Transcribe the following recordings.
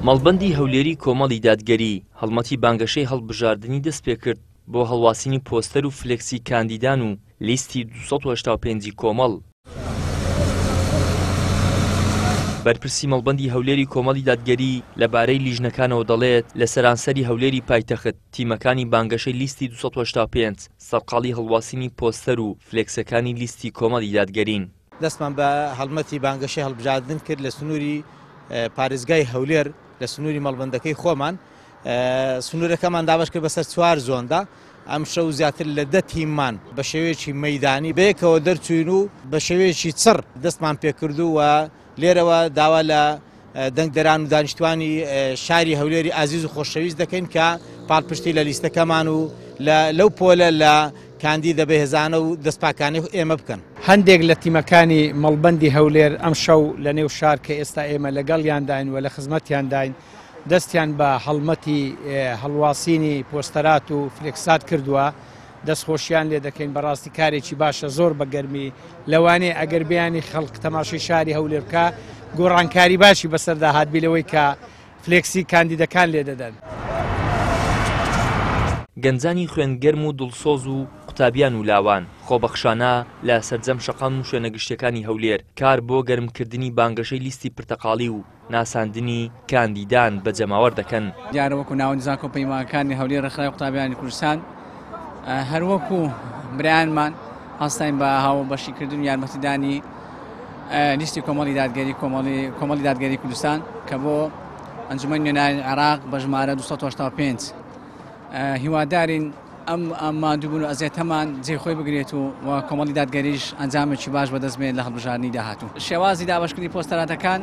مەڵبەندی هەولێری کۆمەڵی دادگەری هەڵمەتی بانگەشەی هەڵبژاردنی دەستپێکرد بۆ هەڵواسینی پۆستەر و فلێکسی کاندیدان و لیستی 285 ی کۆمەڵ. بەرپرسی مەڵبەندی هەولێری کۆمەڵی دادگەری لەبارەی لیژنەکانەوە دەڵێت، لە سەرانسەری هەولێری پایتەخت تیمەکانی بانگەشەی لیستی 285 سەرقاڵی هەڵواسینی پۆستەر و فلێکسەکانی لیستی کۆمەڵی دادگەرین. دەستمان بە هەڵمەتی بانگەشەی هەڵبژاردن کرد لە سنووری پارێزگای هەولێر لە سنووری مەڵبەندەکەی خۆمان سنوورەکەمان دابەش کرد بەسەر چوار زۆندا ئەمشەو زیاتر لە دە تیممان بە شێوەیەکی مەیدانی بەیەکەوە دەرچوین و بە شێوەیەکی چڕ دەستمان پێکرد و لێرەوە داوا لە دەنگدەران و دانیشتوانی شاری هەولێری ئازیز و خۆشەویست دەکەین کە پاڵپشتی لە لیستەکەمان و لەو پۆلە لە کاندیدە بەهێزانە و دەستپاکانەی ئێمە بکەن. هەندێک لە تیمەکانی مەڵبەندی هەولێر ئەمشەو لە نێو شار کە ئێستا ئێمە لەگەڵیانداین و لە خزمەتیانداین دەستیان بە هەڵمەتی هەڵواسینی پۆستەرات و فلێکسات کردووە، دەستخۆشیان لێ دەکەین بەڕاستی کارێکی باشە زۆر بە گەرمی لەوانەیە ئەگەر بیانی خەڵک تەماشەی شاری هەولێر بکا گۆڕانکاری باشی بەسەردا هاتبی لەوەی کە فلێکسی کاندیدەکان لێ دەدەن. گەنجانی خوێن گەرم و دڵسۆز و قوتابیان و لاوان، خۆبەخشانە لە سەرجەم شەقام و شوێنە گشتیەکانی هەولێر کار بۆ گەرمکردنی بانگەشەی لیستی پرتەقاڵی و ناساندنی کاندیدان بە جەماوەر دەکەن. دیارە وەکو ناوەندی زانکۆ و پەیمانگاکانی هەولێر ڕێکخراوی قوتابیانی کوردستان هەروەکو برایانمان هەستاین بە هاوبەشیکردن و یارمەتیدانی لیستی کۆمەڵی دادگەری کۆمەڵی دادگەری کوردستان کە بۆ ئەنجومەنی نوێنەرانی عێراق بە ژمارە 285 هیوادارین ئەم ماندووبوون و ئەزیەتەمان جێی خۆی بگرێت و و کۆمەڵی دادگەریش ئەنجامێکی باش بەدەست بێنێت لە هەڵبژاردنی داهاتوو. شێوازی دابەشکردنی پۆستەراتەکان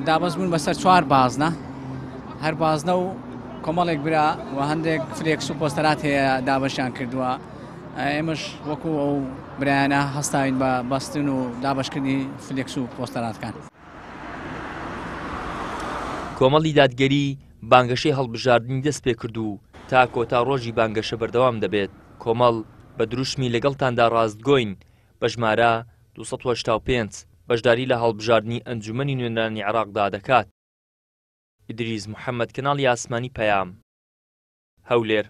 دابەش بوون بەسەر چوار بازنە، هەر بازنە و کۆمەڵێک برا و هەندێک فلێکس و پۆستەرات هەیە دابەشیان کردووە، ئێمەش وەکو ئەو برایانە هەستاوین بە بەستن و دابەشکردنی فلێکس و پۆستەراتکان. کۆمەڵی دادگەری بانگەشەی هەڵبژاردنی دەستپێکرد و تا کۆتا ڕۆژی بانگەشە بەردەوام دەبێت، کۆمەڵ بە دروشمی لەگەڵتاندا ڕاستگۆین بە ژمارە 285 بەشداری لە هەڵبژاردنی ئەنجومەنی نوێنەرانی عێراقدا دەکات. ئیدریس محەمەد، کەناڵی ئاسمانی پەیام، هەولێر.